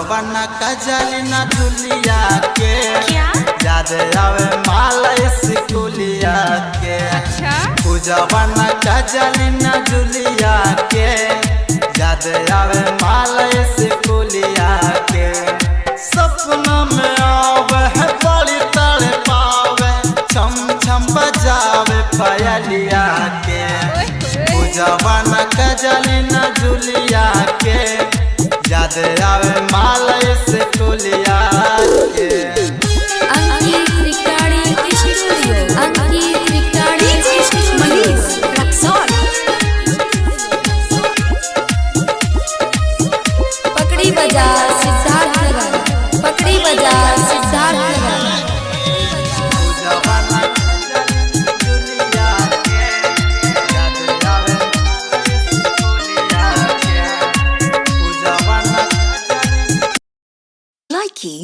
बना कजल न झुलिया के। क्या? याद आवे माल स्कूलिया के। अच्छा। पूजा बना कजल न झुलिया के, याद आवे माल स्कूलिया के। सपना में आवे है बड़ी तड़ पावे, छम छम बजावे पायलिया के। ओए होए। पूजा बना कजल न झुलिया के, याद आवे माल स्कूलिया के। Ankit recording studio, Ankit recording studio. Manish Raxaul. Pakdi Bazar Siddharth Nagar, Pakdi Bazar Siddharth Nagar. पूजा बना झुलिया के, याद आवे स्कूलिया के। पूजा बना Likey.